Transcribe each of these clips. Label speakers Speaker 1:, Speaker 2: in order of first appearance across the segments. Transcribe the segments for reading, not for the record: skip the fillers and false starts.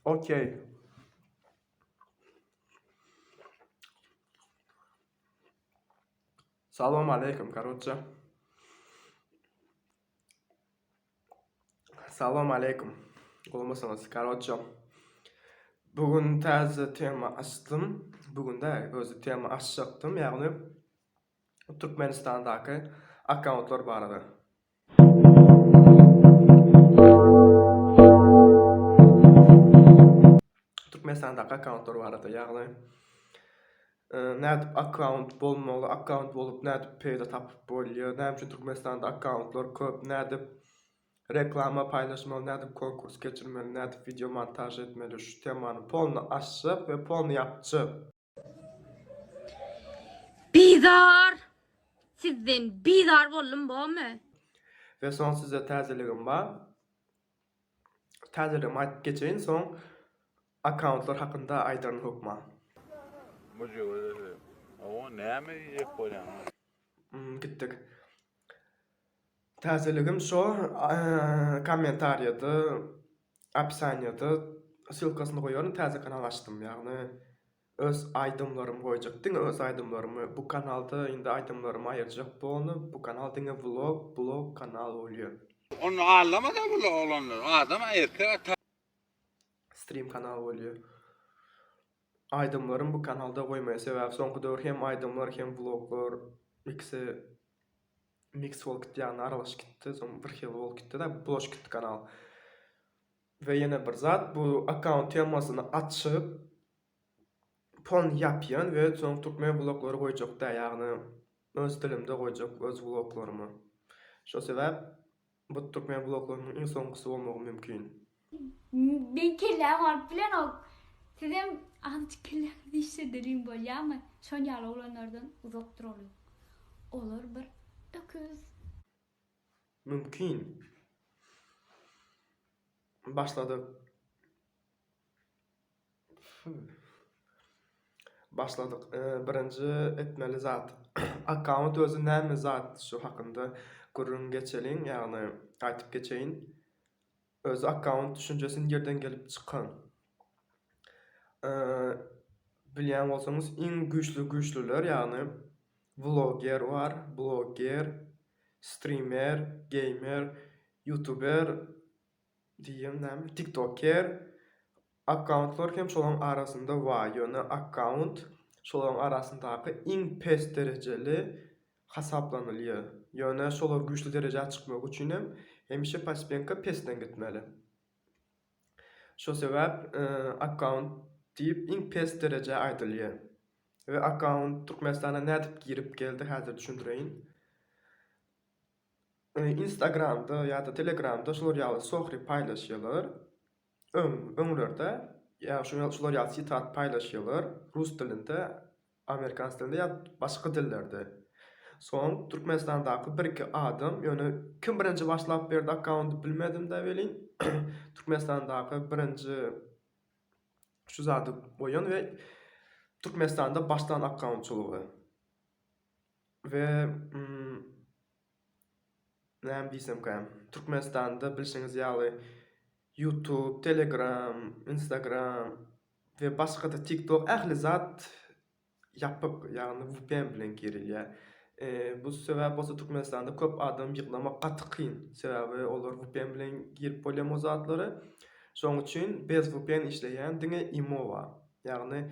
Speaker 1: Okey. Salam aleýkum karoçe. Salam aleýkum. Gowmysyňyz? Karoçe. Bu gün täze tema açdym. Bu gün däl, özi tema açjakdym, ýagny Türkmenistandaky akkauntlar barada. Türkmenistandaky akkauntlar barada, ýagny nädip akkaunt bolmaly, akkaunt bolup nädip peýda tapyp bolýar, näme üçin Türkmenistanda akkauntlar köp, nädip reklama paýlaşmaly, nädip konkurs geçirmeli, nädip wideo montaž etmeli, şu temany polny açjak we polny ýapjak.
Speaker 2: Bizar! Sizden bizar boldum bormy?
Speaker 1: We soň size täzeligim bar. Täzeligimi aýdyp geçeýin soň akkauntlar hakynda aýdaryn hökman.
Speaker 3: Hawa näme diýjek bolýaň?
Speaker 1: Gitdik. Täzeligim şo kommentariýada opisaniýada ssylkasyny goýaryn täze kanal açdym ýagny öz aýdymlarymy goýjak diňe öz aýdymlarymy bu kanalda indi aýdymlarymy aýyrjak bolny bu kanal diňe vlog blog kanal bolýa.
Speaker 3: Onda aldamada bul oglanlar adam erkek ata.
Speaker 1: Stream kanal bolýa. Aýdymlarym bu kanalda goýmaýan sebäbi soňky döwür hem aýdymlar hem vloglar ikisi mix bolup gitdi ýagny aralaşyp gitdi soň bir hili bolup gitdi-de bulaşyp gitdi kanal. We ýene bir zat bu akkaunt temasyny açyp pon ýapýan we soň türkmen vloglary goýjak däl ýagny öz dilimde goýjak öz vloglarymy. Şo sebäp bu türkmen vloglarymyň iň soňkusy bolmagy mümkin.
Speaker 2: Meň kelläm alyp bilenok. Sizem azajyk kelläňizi işledeliň bolýamy? Şon ýaly oglanlardan uzak duralyň. Olar bir öküz.
Speaker 1: Mümkin. Başladyk. Başladyk. Birinji etmeli zat. Akkaunt özi näme zat şu hakynda gürrüň geçeliň, ýagny aýtyp geçeýin. Özi akkaunt düşünjesi nirden gelip çykan? Bilýän bolsaňyz iň güýçli güýçlüler ýagny vloger bar, bloger, streamer, gamer, youtuber diýem näme tiktoker akkauntlar hem şolaryň arasynda bar ýöne akkaunt şolaryň arasyndaky iň pes derejeli hasaplanylýar ýöne şolar güýçli derejä çykmak üçinem hemişe pospenka pesden gitmeli. Şo sebäp akkaunt diýip iň pes derejä aýdylýar. We akkaunt Türkmenistana nädip girip geldi häzir düşündireýin. Instagramda ýa-da Telegramda şular ýaly story paýlaşýarlar. Öň, öňlerde ýa şular ýaly sitat paýlaşýarlar rus dilinde Amerikans dilinde ýa başga dillerde. Soň Türkmenistandaky bir-iki adam, ýöne kim birinji başlap berdi akkaundy bilmedim-dä welin, Türkmenistandaky birinji şu zady goýan we Türkmenistanda başlan akkauntçylygy. We näme diýsemkäm, Türkmenistanda bilşiňiz ýaly YouTube, Telegram, Instagram we başga-da TikTok ähli zat ýapyk, ýagny vpn bilen girilýär. Bu sebäp bolsa Türkmenistanda köp adam ýygnamak gaty kyn. Sebäbi olar vpn bilen girip bolýan o zatlary. Şonuň üçin bez vpn işleýän diňe imo bar. Ýagny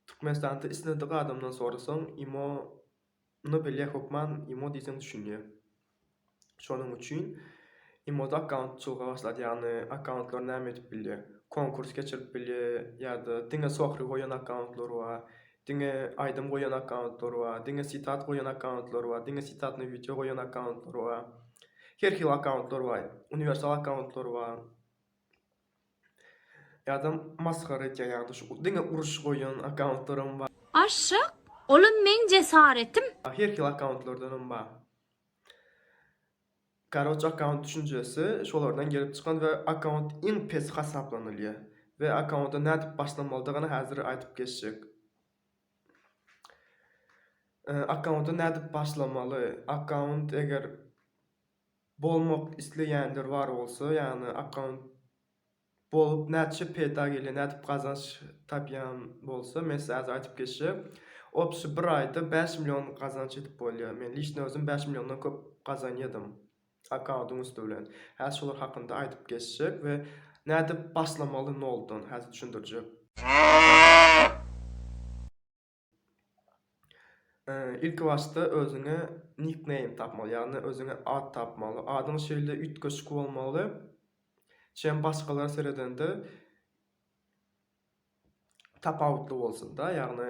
Speaker 1: Türkmenistanda islendik adamdan sorasaň imo Ny bilýä hökman imo diýseň düşünýä. Şonuň üçin imoda akkaunt çylga başlady ýagny akkauntlar näme edip bilýä? Konkurs geçirip bilýä ýa-da diňe sohri goýan akkauntlar bar, diňe aýdym goýan akkauntlar bar, diňe sitat goýan akkauntlar bar, diňe sitatny wideo goýan akkauntlar bar. Her hili akkauntlar bar, uniwersal akkauntlar bar. Ýa-da masgara edýän ýa-da şu diňe uruş goýan akkauntlaram bar.
Speaker 2: Aşyk, olam meň jesaretim.
Speaker 1: Her hili akkauntlardanam bar. Karoç akkaunt düşünjesi şolardan gelip çykan we akkaunt iň pes hasaplanylýar. We akkaunta nädip başlamalydygyny häzir aýdyp geçjek. Akkaunta nädip başlamaly? Akkaunt eger bolmak isleýänler bar bolsa, ýagny akkaunt. bolup näçe peýda gelýär, nädip gazanç tapýan bolsa, men size häzir aýdyp geçjek. Obşi bir aýda 5 million gazanç edip bolýar. Men liçno özüm 5 milliondan köp gazanýadym akkauntyň üsti bilen. Häzir şolar hakynda aýdyp geçjek we nädip başlamaly noldan häzir düşündirjek. Ilki başda özüňe nickname tapmaly, ýagny özüňe at tapmaly. Adyň şeýle üýtgeşik bolmaly, sen başgalara seredende tapawutly bolsun-da, ýagny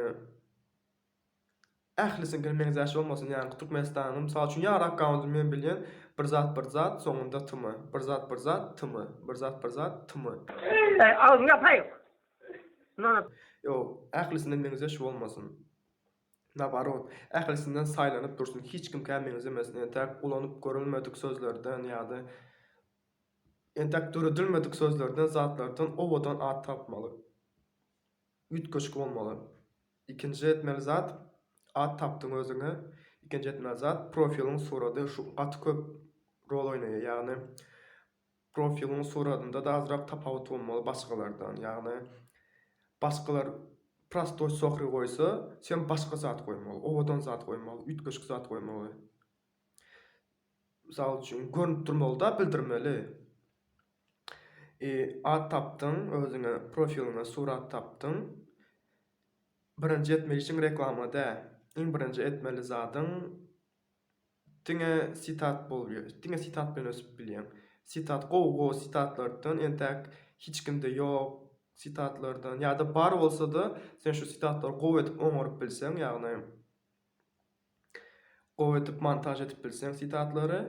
Speaker 1: ählisiniňkine meňzeş bolmasyn, ýagny Türkmenistanyň mysal üçin ýary akkauntyny men bilýän bir zat bir zat soňunda tm, bir zat bir zat tm, bir zat bir zat tm.
Speaker 4: Eý, agzyňy ýapaý!
Speaker 1: Ýok, ählisinden meňzeş bolmasyn. Naborot, ählisinden saýlanyp dursun, hiç kimkä meňzemesin, entäk ulanyp görülmedik sözlerden ýa-da entäk döredilmedik sözlerden, zatlardan owadan at tapmaly. Üýtgeşik bolmaly. Ikinji etmeli zat, at tapdyň özüňe, ikinji etmeli zat, profiliň surady şu gaty köp rol oýnaýar, ýagny Profiliň suratynda-da azrak tapawut bolmaly başgalardan. Ýagny başgalar prostoý sohri goýsa, sen başga zat goýmaly, owadan zat goýmaly, üýtgeşik zat goýmaly. Mysal üçin, görnüp durmaly-da, bildirmeli. E, at tapdyň, özüňe profiliňe surat tapdyň. Birinji etmeli işiň reklama däl. Iň birinji etmeli zadyň Diňe sitat bolýa. Diňe sitat bilen ösüp bilýäň. Sitat gowy gowy sitatlardan entäk hiç kimde ýok sitatlardan ýa-da bar bolsada sen şu sitatlary gowy edip oňaryp bilseň ýagny gowy edip montaž edip bilseň sitatlary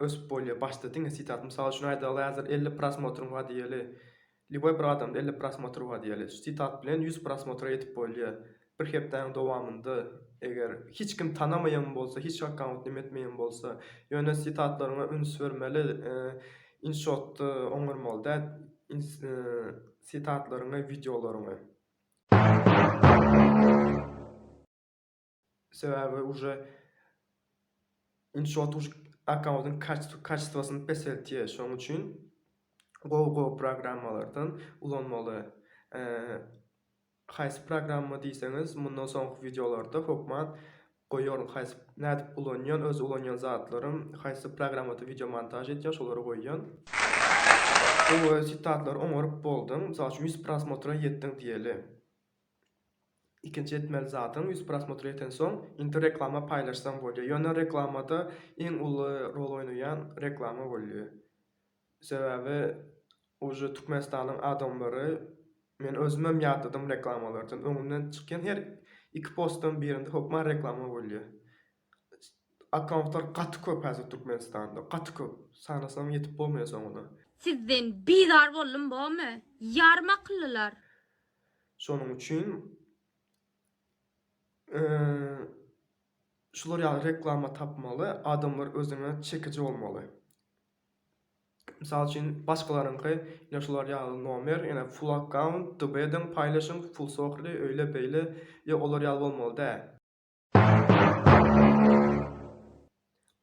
Speaker 1: Ösüp bolýa başda diňe sitat mysal üçin aýdaly häzir 50 prosmotryň bar diýeli lýuboý bir adamda 50 prosmotr bar diýeli şu sitat bilen 100 prosmotra ýetip bolýa bir hepdäniň dowamynda eger hiç kim tanamaýan bolsa hiç akkaunt neme etmeýän bolsa ýöne sitatlaryňa üns bermeli inşotda oňarmaly däl sitatlaryňy wideolaryňy. Sebäbi uje InShot uje akkauntyň kaçestwosyny peseltýär. Şonuň üçin gowy gowy programmalardan ulanmaly. Haýsy programma diýseňiz mundan soňky wideolarda hökman goýaryn haýsy nädip ulanýan öz ulanýan zatlarym haýsy programmada wideo montaž edýän şolary goýýan. Gowy sitatlary oňaryp bolduň. Mysal üçin 100 prosmotra ýetdiň diýeli. Ikinji etmeli zadyň 100 prosmotr ýetensoň indi reklama paýlaşsaň bolýar. Ýöne reklamada iň uly rol oýnaýan reklama bolýar. Sebäbi uje Türkmenistanyň adamlary men özümem ýadadym reklamalardan. Öňümden çykýan her iki postdan birinde hökman reklama bolýar. Akkauntlar gaty köp häzir Türkmenistanda. Gaty köp. Sanasaň ýetip bolmaýar soňuna.
Speaker 5: Sizden bizar boldum bomy? Ýarym akyllylar.
Speaker 1: Şonuň üçin şular ýaly reklama tapmaly, adamlar özüňe çekiji bolmaly. Mysal üçin, başgalaryňky ine şular ýaly nomer, ine full akkaunt, DB ediň, paýlaşyň, full sohli, öýle beýle, ýok olar ýaly bolmaly däl.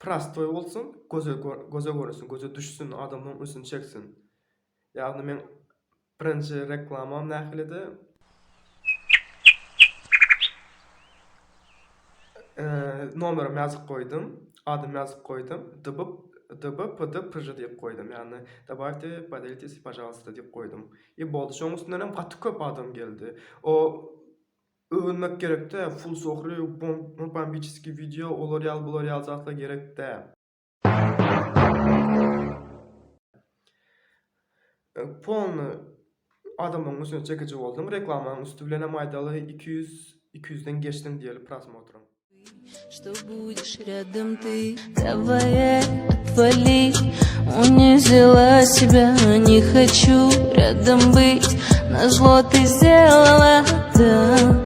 Speaker 1: Prostoý bolsun, göze göze görünsin, göze düşsün, adamlaryň ünsüni çeksin. Ýagny meň birinji reklamam nähilidi? Nomerimi ýazyp goýdum, adymy ýazyp goýdum, DB DB PD PJ diýip goýdum. Ýagny Добавьте, поделитесь, пожалуйста diýip goýdum. I boldy. Şonuň üstünden hem gaty köp adam geldi. O Öwünmek gerek däl, full sohri bombiçeskiý wideo olar ýaly bular ýaly zatlar gerek däl. Polny adamlaryň ünsüni çekiji bolduň, reklamanyň üsti bilenem aýdaly 200 200-den geçdiň diýeli prosmotryň.
Speaker 6: Что будешь рядом ты Давай отвали Унизила себя Не хочу рядом быть Назло ты сделала да.